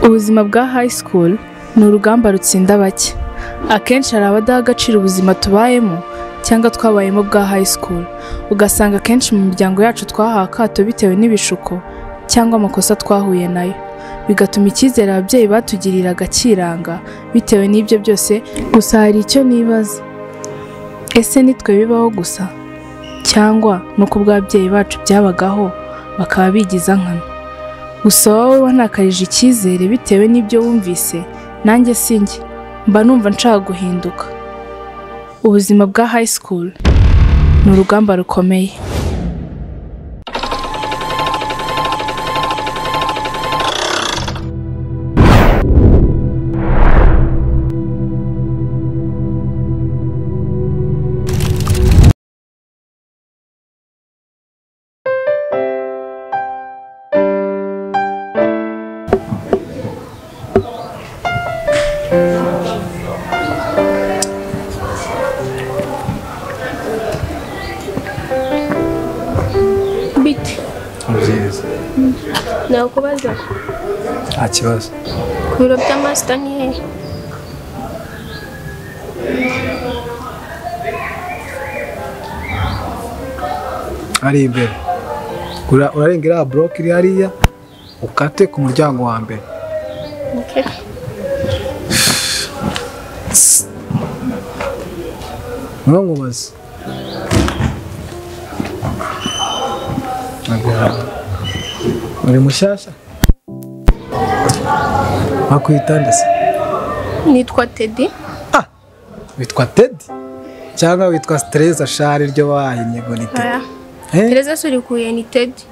Ubuzima bwa high school ni urugamba rutsinda bake. Akenshi hari abadaha agaciro ubuzima tubayemo cyangwa twabayemo bwa high school, ugasanga akenshi mu miryango yacu twahawe akato bitewe n'ibishuko cyangwa amakosa twahuye nayo, bigatuma icyizere ababyeyi batugiriraga kiranga bitewe n'ibyo byose. Gusa hari icyo nibaza, ese nitwe bibaho gusa cyangwa nuko ubw'ababyeyi bacu byabagaho bakaba bigiza nkana? Gusa wowe wantakarije icyizere bitewe n'ibyo wumvise, nanjye sinjye mba numva nshaka guhinduka. Ubuzima bwa high school ni urugamba rukomeye. Bite. Byiza. Nakubaza. Nta kibazo. Ku biro bya masita ni hehe? Ari imbere. Urarenga iriya buroke iri hariya, ukate ku muryango wa mbere. Okay. Nkubaze. Uri mushyashya? Bakwita nde se? Nitwa Teddy. Ah, witwa Teddy? Cyangwa witwa Tereza Shari ryo bahinnye ngo ni Teddy? Tereza se urikuye ni Teddy.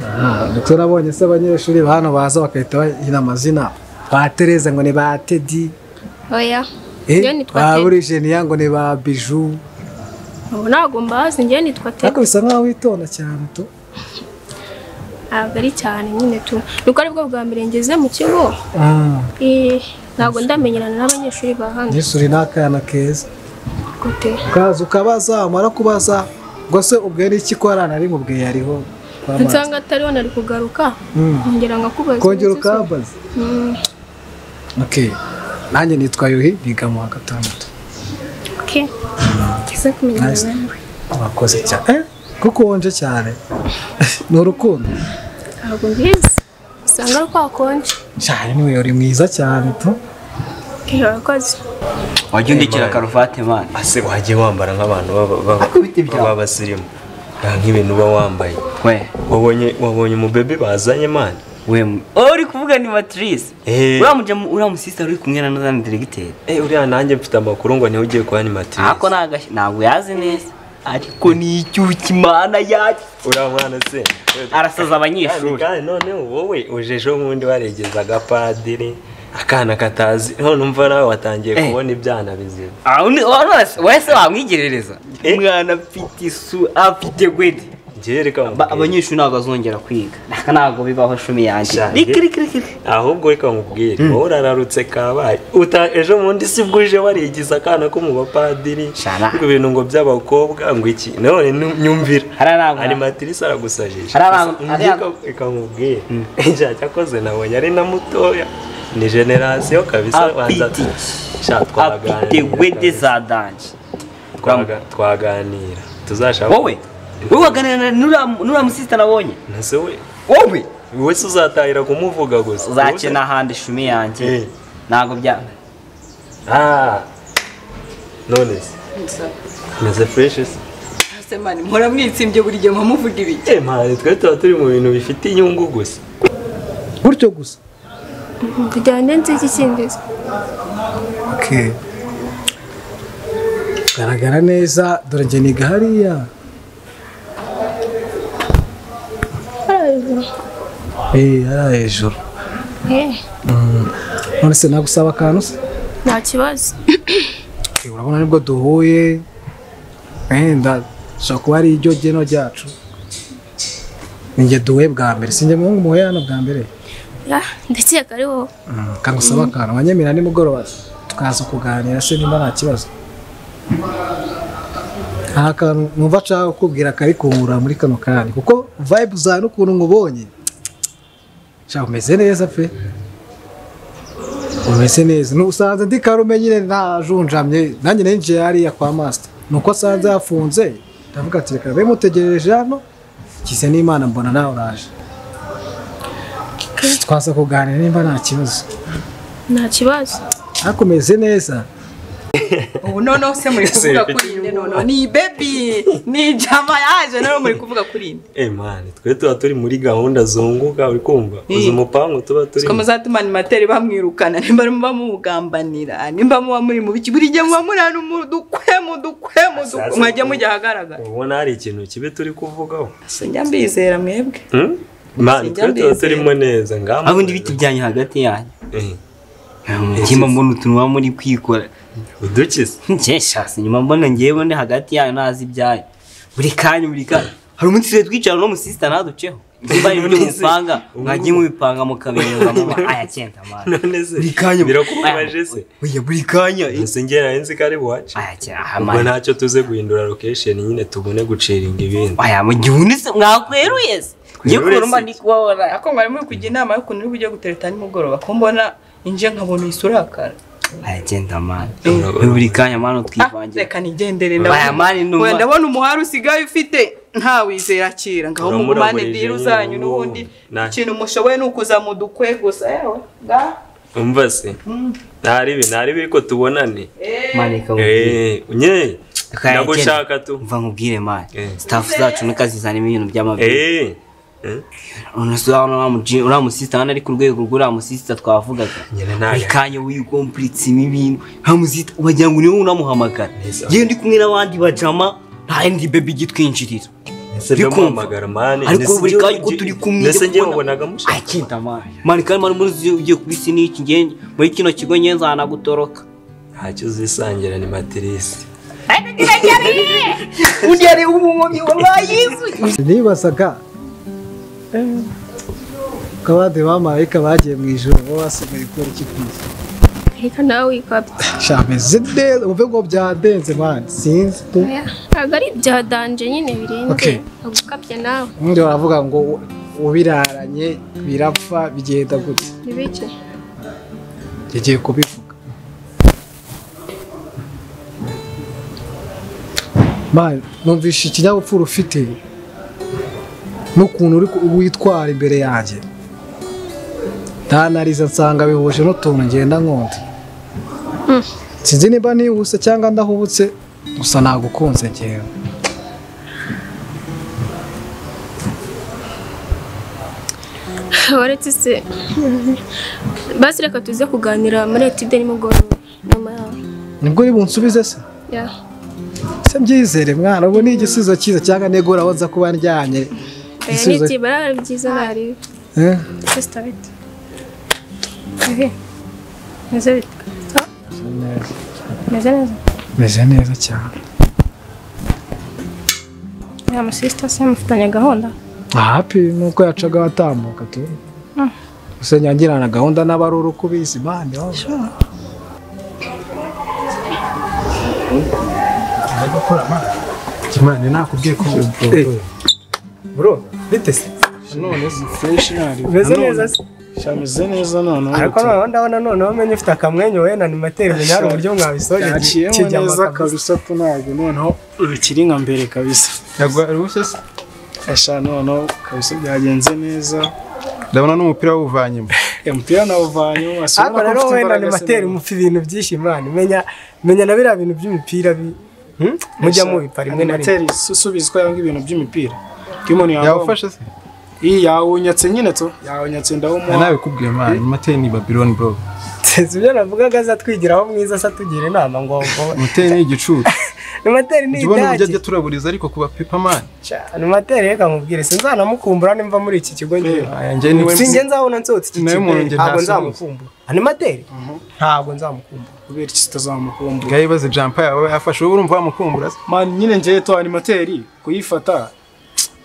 Ah, ndetse nabonye se abanyeshuri ba hano baza bakahita bahina amazina ba Tereza ngo ni ba Teddy. Oya. Njye nitwa Teddy. Ba Burigenia ngo ni ba Bijou. Ubu ntabwo mbazi, njye nitwa Teddy. Ariko bisa nkaho witonda cyane tu. Ntabwo ari cyane nyine tu. Nuko aribwo bwa mbere ngeze mu kigo. Ntabwo ndamenyerana n'abanyeshuri ba hano. Yesu uri n'akana keza. Gute? Ukaza ukabaza, wamara kubaza ngo se ubwe n'iki ko arana ari mubwiye ariho. Nsanga atariho nari kugaruka. Nkongera nkakubaza. Kongera ukambaza. Okay. Nanjye nitwa Yuhi, niga mu wa gatandatu. Okay. Kiza kumenyana nawe. Wakoze cyane. Kuko wonje cyane. Ni urukundo. Ntabwo mbizi. Usanga ari kwakonje. Cyane niwe uri mwiza cyane tu. Urakoze. Wajya undikira karuvati man. Ase wajye wambara nk'abantu b'abasirimu. Nk'ibintu uba wambaye. We. Wabonye umubebe bazanye man. We. Uri kuvuga ni Matrice. Uriya musista uri kumwe na Nathan directeur. Uriya nanjye mfite amakuru ngo niwe ugiye kuba ni Matrice. Ako ntabwo yazi neza. Ariko ni icyuki mana yacu. Uriya mwana se arasaza abanyeshuri. Kandi none wowe uje ejo bundi waregeza agapadiri akana katazi, none umva nawe watangiye kubona ibyana bizima. Wese wamwigerereza. Umwana afite isu, afite gwede. Abanyeshuri ntabwo bazongera kwiga. Ntabwo bibaho shumi yanjye. Ahubwo reka nkubwire, wowe urararutse kabaye. Ejo bundi si bwo uje warigiza akana ko mu bapadiri, ngo ibintu ngo by'abakobwa ngo iki. None nyumvira. Animatrice aragusajije. Reka nkubwire. Cyakoze nabonye ari na mutoya. Ni generasiyo kabisa wanza. Afite gwede za danje. Twaganira. Tuzashaka. Wowe? Wowe waganira n'uriya musista nabonye? Nase we. Wowe? Wowe se uzatahira kumuvuga gusa. Uzakina ahandi shumi yanjye. Ntabwo bya. None se. Meze fresh se. Ase mani mpora mwitsimbye buri gihe muvuga ibiki. Mani twe tuba turi mu bintu bifite inyungu gusa. Gutyo gusa. Tujyane nzi iki kindi se. Okay. Garagara neza dore njye niga hariya. Hariya hejuru. None se nagusaba akantu se? Nta kibazo. Urabona nibwo duhuye, wenda ushobora kuba ari iryo geno ryacu. Ninjye duhuye bwa mbere, sinjye muhungu muhuye hano bwa mbere. Ndakeka ari wowe. Kangusaba akantu, wanyemera nimugoroba tukaza kuganira se nimba nta kibazo. Hari akantu numva nshaka kukubwira kari kunkura muri kano kanya, kuko vibe zawe n'ukuntu nkubonye, nshaka umeze neza pe. Umeze neza. Nusanze ndi karume nyine najunjamye nanjye ninjiye hariya kwa master. Nuko asanze yafunze ndavuga ati reka be mutegereje hano kise n'Imana mbona nawe uraje. Twasa kuganira nimba nta kibazo. Nta kibazo. Akomeze neza. Ubu noneho se muri kuvuga kuri inde noneho ni baby ni jama yaje noneho muri kuvuga kuri inde. Man twe tuba turi muri gahunda zunguka uri kumva uzi umupango tuba turi. Ko muzatuma animateri bamwirukana nimba muba mugambanira nimba muba muri mu biki buri gihe muba muri hano mudukwe mwajya mujya ahagaragara. Ubona hari ikintu kibe turi kuvugaho. Sinjya mbizera mwebwe. Man twe tuba turimo neza ngamba. Abundi biti byanyu hagati yanyu. Kimba mbona utuntu muri kwikora. Udukize nkeshasi nyuma mbona ngewe ndi hagati yayo nazi ibyayo buri kanya hari umunsi rero twicara no musista naduceho nimba ari mupanga mwagiye mubipanga mukabirenga mu aya cyenda man none se buri kanya birakubabaje se oya buri kanya ese ngera nzi kari buwace aya cyenda ubwo ntacyo tuze guhindura location nyine tubone guciringa ibindi aya mu gihe se mwakweruye se ngiye kurumba ndi kubabona ako mwari muri kujya inama yo kuntu uri bujye gutereta nimugoroba ko mbona inje nkabona isurakara. Agenda man. Buri kanya man twivangira. Reka nigendere ndabona. Ndabona umuhari usigaye ufite nta wizera kira ngaho mugumane diru zanyu n'ubundi ikintu mushoboye nukuza mu dukwe gusa yewe ga. Umva se. Ntari biri ko tubonane. Maneka nye ndagushaka tu. Umva nkubwire man. Staff zacu nukazizana ibintu by'amabiri. Ura musista hano ari ku rwego rw'ura musista twavugaga. Buri kanya wikomplitse ibintu nta musista wagira ngo niwe unamuhamagara. Ngiye ndi kumwe n'abandi bajama nta ndi baby gitwinjirira. Ndamuhamagara man. Ariko buri kanya uko turi kumwe ndetse ngiye mubonaga mushaka. Akenda man. Man kandi man muri ugiye kubisi n'iki ngiye muri kino kigo ngiye nzana gutoroka. Ntacyo uzisangira ni matrice. Undi ari umumomyi wallahi Yesu. Nibasaga kabade bamarayika bagiye mu ijuru bo basigaye gukora iki kwisi. Reka nawe wikabye. Shameze neza uve ngo byadenze man sinzi tu. Ntabwo ari byadanje nyine birenze. Agukabye nawe. Undi baravuga ngo ubiraranye birapfa bigenda gute. Nibiki? Yagiye kubivuga. Man numvishe ikinyabupfura ufite n'ukuntu uri witwara imbere yanjye ntanariza nsanga bihuje n'utuntu ngenda nkunda. Sinzi niba nihuse cyangwa ndahubutse gusa nagukunze ngewe. Waretse se basi reka tuze kuganira muri etude nimugoroba nyuma yawe. Nibwo uri bunsubize se? Yeah. Se mbyizere mwana ubu ni igisubizo cyiza cyangwa negura aho nza kuba ndyanye. Niti barara byiza nari. Sister bit. Meze bit. Meze neza. Meze neza cyane. Ya musista se mufitanye gahunda? Happy nuko yacaga atambuka tu. Gusa nyangirana gahunda n'abaruru kubizi bandi. Ndagukora man. Kimana nakubwiye ko bro bite se none si fresh nari. Meze neza se. Shameze neza none. Ariko noneho ndabona noneho menye ufite akamwenyo we na animateri menya hari uburyo mwabisoje kijya neza kabisa tu ntabwo noneho urukiri nka mbere kabisa. Yagwa rushye se. Esha noneho kabisa byagenze neza. Ndabona n'umupira wuvanyemo. Umupira nawuvanyemo asubira ko mfite imbaraga. Animateri mupfa ibintu byinshi man menya na biriya bintu by'imipira bi mujya mubipara rimwe na rimwe. Animateri susubizwa yanga ibintu by'imipira. Kimoni yawufashe se? Iyi yawunyatse nyine to yawunyatse ndawumuha. Nabikubwiye man animateri ni Babylon bro. Sibyo navugaga azatwigiraho mwiza sa tugira inama ngo animateri ni igicucu. Animateri ni idage. Ubona uburyo ajya turaburiza ariko kuba pepa man. Animateri reka nkubwire sinzanamukumbura nimva muri iki kigo ngiye. Sinjye nzabona nsohotse iki kigo. Ntabwo nzamukumbura. Animateri ntabwo nzamukumbura. Kubera iki sitazamukumbura? Gaye baze jump yawe yafashe ubu urumva wamukumbura se? Man nyine ngiye to animateri kuyifata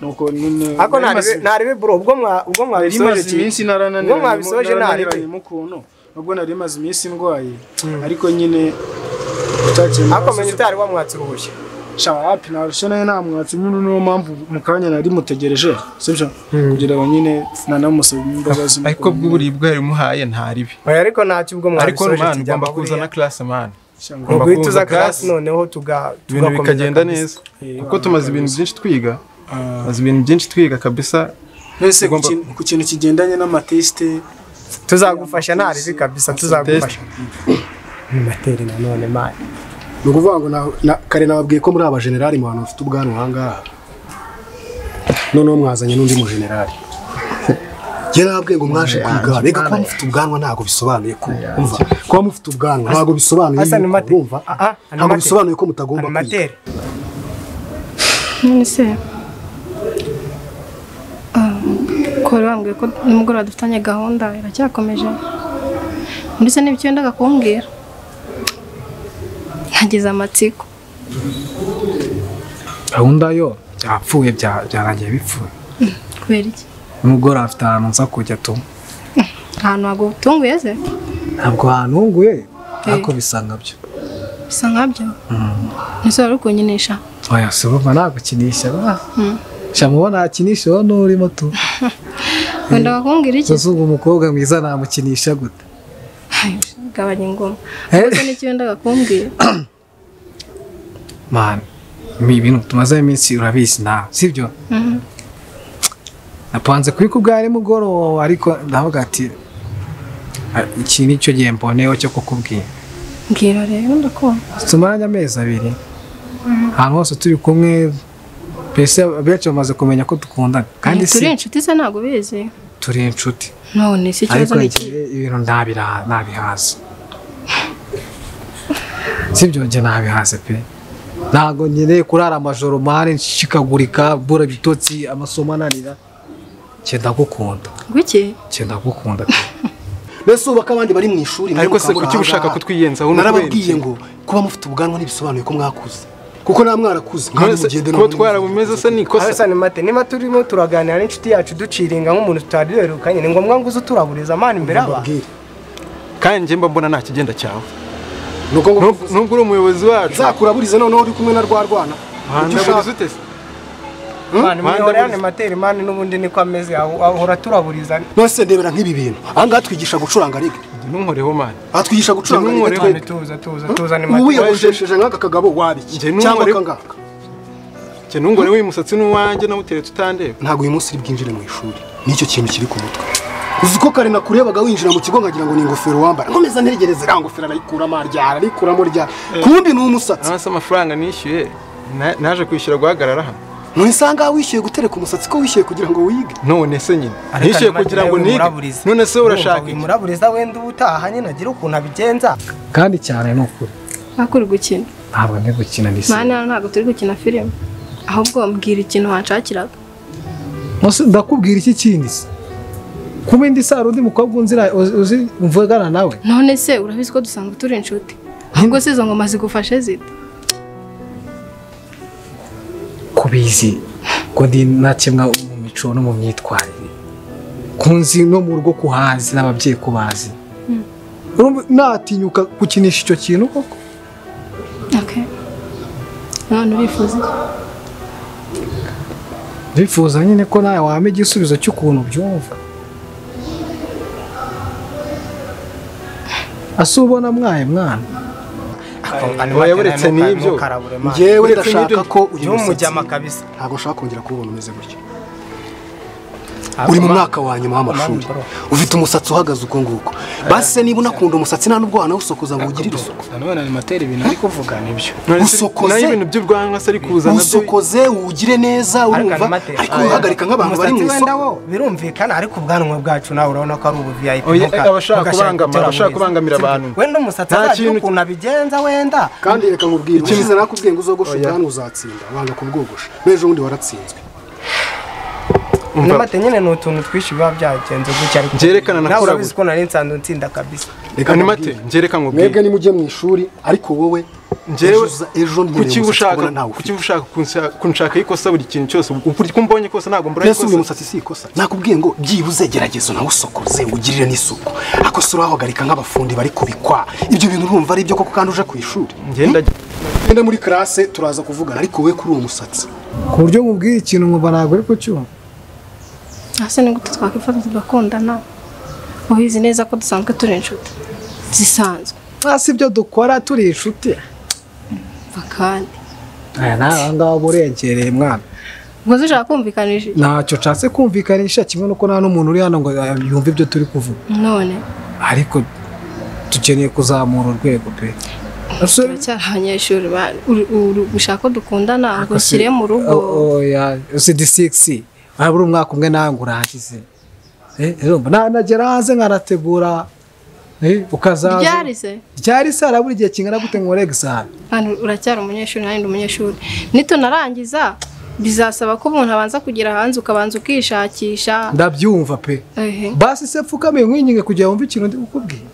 nuko nyine ako naribe bro ubwo mwabisoje iminsi narananiranye ubwo mwabisoje naribe mukuntu nubwo nari maze iminsi ndwaye ariko nyine ako menye utari wamwatse uruhushya. Shawapi narushye nayo namwatse nyine niyo mpamvu mu kanya nari mutegereje sibyo kugira ngo nyine nanamusaba imbabazi ariko bw'uburibwe yari muhaye ntaribi oya ariko ntacyo ubwo mwabisoje ariko man ugomba kuzana class man ugomba kuza class noneho ibintu bikagenda neza kuko tumaze ibintu byinshi twiga tumaze ibintu byinshi twiga kabisa mbese ku kintu kigendanye n'amateste tuzagufasha ntaribi kabisa tuzagufasha materi nanone man nukuvuga ngo kare nababwiye ko muri aba generali mu bantu bafite ubwanwa ahangaha noneho mwazanye n'undi mu generali njye nababwiye ngo mwaje kwiga reka kuba mufite ubwanwa ntabwo bisobanuye ko umva kuba mufite ubwanwa ntabwo bisobanuye urumva ntabwo bisobanuye ko mutagomba kwiga none se ko bambwiye ko nimugoroba dufitanye gahunda iracyakomeje ndetse n'ibyo wendaga kumbwira ntagize amatsiko gahunda yo byapfuye byarangiye bipfuye kubera iki nimugoroba afite ahantu nza kujya tu ahantu ntabwo utunguye se ntabwo hantunguye ariko bisa nkabyo bisa nkabyo ese wari ukunyinisha oya si urumva nagukinisha ba shamubona akinisha wowe n'urimo tu wenda kumbwira iki ese ubwo umukobwa mwiza namukinisha gute gabanya ingoma gusa n'icyo wendaga kumbwira man ibintu tumaze iminsi urabizi nawe sibyo napanze kubikubwira nimugoroba ariko ndavuga ati iki nicyo gihe mboneyeho cyo kukubwira mbwira rero ndakumva tumaranye amezi abiri ahantu hose turi kumwe mbese benshi bamaze kumenya ko dukundana kandi turi inshuti se ntabwo ubizi turi inshuti none si ikibazo ni iki ibintu nabihaza sibyo njye nabihaze pe ntabwo nkeneye kurara amajoro mare nshikagurika mbura ibitotsi amasomo ananira njye ndagukunda Gwiki? Njye ndagukunda pe mbese ubaka abandi bari mu ishuri ariko se kuki ushaka kutwiyenzaho narababwiye ngo kuba mufite ubwanwa ntibisobanuye ko mwakuze kuko nta mwarakuze kandi mugende no twarabumeze se nikosa Asa ni mate niba turimo turaganira n'inshuti yacu duciringa nk'umuntu tutari duherukanye ni ngombwa ngo uze uturaburiza amana imbere y'abantu kandi njye mba mbona nta kigenda cyawe nubwo uri umuyobozi wacu nzakuraburize noneho uri kumwe na rwarwana wandaburiza ute se mani mwihorerane materi mani n'ubundi niko ameze ahora turaburiza none se ndebera nk'ibi bintu aha ngaha twigisha gucuranga rege ntunkoreho mani aha twigisha gucuranga rege twebwe tuza tuza tuza ni materi ubu wiyogoshesheje nk'aka kagabo wabiki cyangwa aka ngaka njye ntunkoreho uyu musatsi n'uwanjye nawuteretse utandeba ntabwo uyu munsi uri bwinjire mu ishuri nicyo kintu kiri ku mutwe uzi ko kare nakurebaga winjira mu kigo nkagira ngo ni ingofero wambara nkomeza ntegereze iriya ngofero arayikuramo aryara arayikuramo ryara kumbi ni umusatsi hasi amafaranga nishyuye naje kwishyura guhagarara hano none isanga wishyuye gutereka umusatsi ko wishyuye kugira ngo wige none se nyine nishyuye kugira ngo nige none se urashaka iki muraburiza wenda ubutaha nyine agira ukuntu abigenza kandi cyane ni ukuri ntabwo uri gukina ntabwo ndi gukina ni mani ntabwo turi gukina filime ahubwo mbwira ikintu wanshakiraga ndakubwira iki kindi se kuba indi saro undi mukobwa unzira uzi mvugana nawe none se urabizi ko dusanzwe turi inshuti ahubwo se izo ngoma zigufashe zite kubizi ko ndi ntakemwa mu mico no mu myitwarire kunzi no mu rugo kuhazi n'ababyeyi kubazi natinyuka gukinisha icyo kintu koko none urifuza ndifuza nyine ko nawe wampa igisubizo cy'ukuntu byumva ase ubona mwaye mwana uretse n'ibyo njyewe ndashaka ko uyu musatsi kabisa ntabwo nshaka kongera kuwubona umeze gutya uri mu mwaka wa nyuma w'amashuri ufite umusatsi uhagaze uko nguko basi niba unakunda umusatsi nta n'ubwo wanawusokoza ngo ugirire isuku nanone animateri ibintu ari kuvuga nibyo usokoze ibintu by'ubwanwa se ari kuzana usokoze wugire neza urumva ariko uhagarika nk'abantu bari mu isoko birumvikana ariko ubwanwa bwacu nawe urabona ko ari ubu VIP abashaka kubangamira abantu wenda umusatsi azagira ukuntu abigenza wenda kandi reka nkubwire ushize nakubwiye ngo uzogoshe ubwanwa uzatsinda wanga kubwogosha n'ejo bundi waratsinzwe Nimate nyine ni utuntu twinshi biba byagenze gutya ariko ngerekana nawe urabizi ko nari nsanzwe nsinda kabisa reka nimate ngereka nkubwire mwebwe nimujye mu ishuri ariko wowe njyewe ejo kuki ushaka kuki ushaka kunshaka ikosa buri kintu cyose uko mbonye kose ntabwo mbura ikosa uyu musatsi si ikosa nakubwiye ngo byibuze gerageza nawe usokoze ugirire n'isuku akosora uhagarika nk'abafundi bari kubikwa ibyo bintu urumva ari ibyo koko kandi uje ku ishuri ngenda Tugende muri classe turaza kuvugana ariko we kuri uwo musatsi. Ku buryo nkubwiye ikintu nkumva ntabwo uri kucyumva. Ase ni gute twakwifata tugakundana? Ubizi neza ko dusanzwe turi inshuti. Zisanzwe. Si ibyo dukora turi inshuti. Bakandi. Aya nawe ngaho burengereye mwana. Ubwo ushaka kumvikanisha? Ntacyo nshatse kumvikanisha kimwe nuko nta n'umuntu uri hano ngo yumve ibyo turi kuvuga. None. Ariko dukeneye kuzamura urwego pe. Turacyari abanyeshuri ushaka ko dukundana ngo ushyire mu rugo. Oya, CD6. Habura umwaka umwe nangu urangize. Nagera hanze nkanategura ukazaza. Ryari se? Ryari se harabura igihe kingana gute ngo exam? Hano uracyari umunyeshuri nanjye ndi umunyeshuri. Nitunarangiza bizasaba ko umuntu abanza kugira hanze ukabanza ukishakisha. Ndabyumva pe. Basi se pfukame nkwinginge kugira wumve ikintu ndi kukubwira.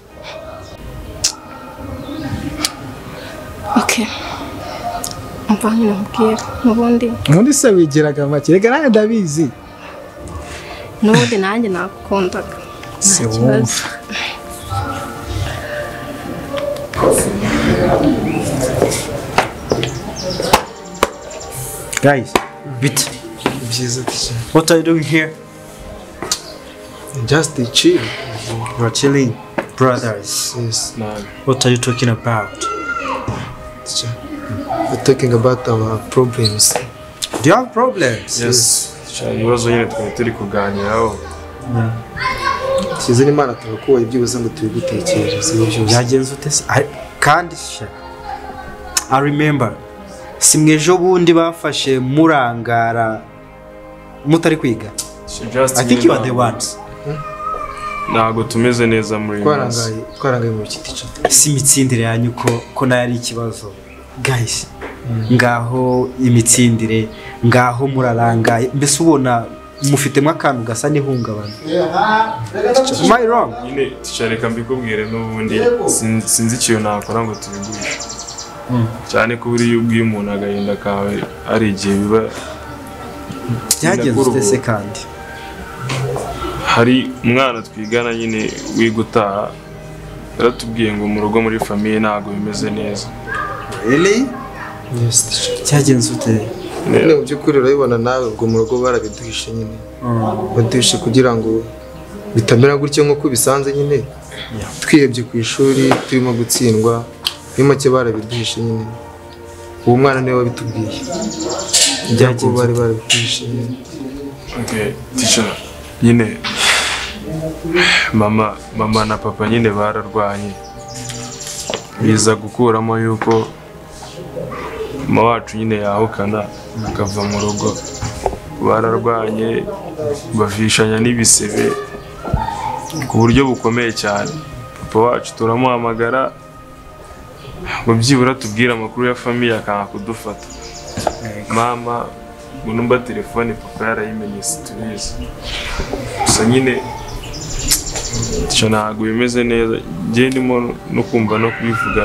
Okay. Umva nyine nkubwira n'ubundi. Ubundi se wigiraga make rega nanjye ndabizi. N'ubundi nanjye nagukundaga. Se wumva. Guys, bit. What are you doing here? Just chill. We're chilling, brothers. Yes, man. What are you talking about? We're talking about our problems. Do you have problems? Yes. Ibibazo nyine twari turi kuganiraho. Tugize n'Imana turakubaye byibuze ngo tubigutekereze byose. Byagenze ute se? Kandi I remember si mwejo bundi bafashe murangara mutari kwiga. I think you are the ones. Ntago tumeze neza muri twarangaye mu kiti. Si imitsindire yanyu ko nayo ari ikibazo. Guys, ngaho imitsindire, ngaho murarangaye, mbese ubona mufitemo akantu gasa n'ihungabana. Am I wrong? Nyine tichareka mbikubwire n'ubundi sinzi ikintu nakora ngo tubigurishe. Cyane ko buriya ubwiye umuntu agahinda kawe ari igihe biba byagenze ute se kandi? Hari umwana twigana nyine wiga utaha yaratubwiye ngo mu rugo muri famiye ntabwo bimeze neza. Really? Yes. Cyagenze ute? Nyine mu by'ukuri urabibona nawe ubwo mu rugo barabiduhishe nyine. Baduhishe kugira ngo bitamera gutyo nk'uko bisanze nyine. Twihebye ku ishuri turimo gutsindwa. Muri make barabiduhishe nyine. Uwo mwana niwe wabitubwiye. Byagenze bari barabiduhishe nyine. Okay, teacher. Nyine mama na papa nyine bararwanye. Biza gukuramo yuko mama wacu nyine yahukana akava mu rugo. Bararwanye bavishanya n'ibisebe ku buryo bukomeye cyane. Papa wacu turamuhamagara ngo byibura tubwire amakuru ya famiye akanga kudufata. Mama ngo numba telefone papa yarayimenye situbizi. Gusa nyine icyo ntabwo bimeze neza, njye ndimo no kumva no kubivuga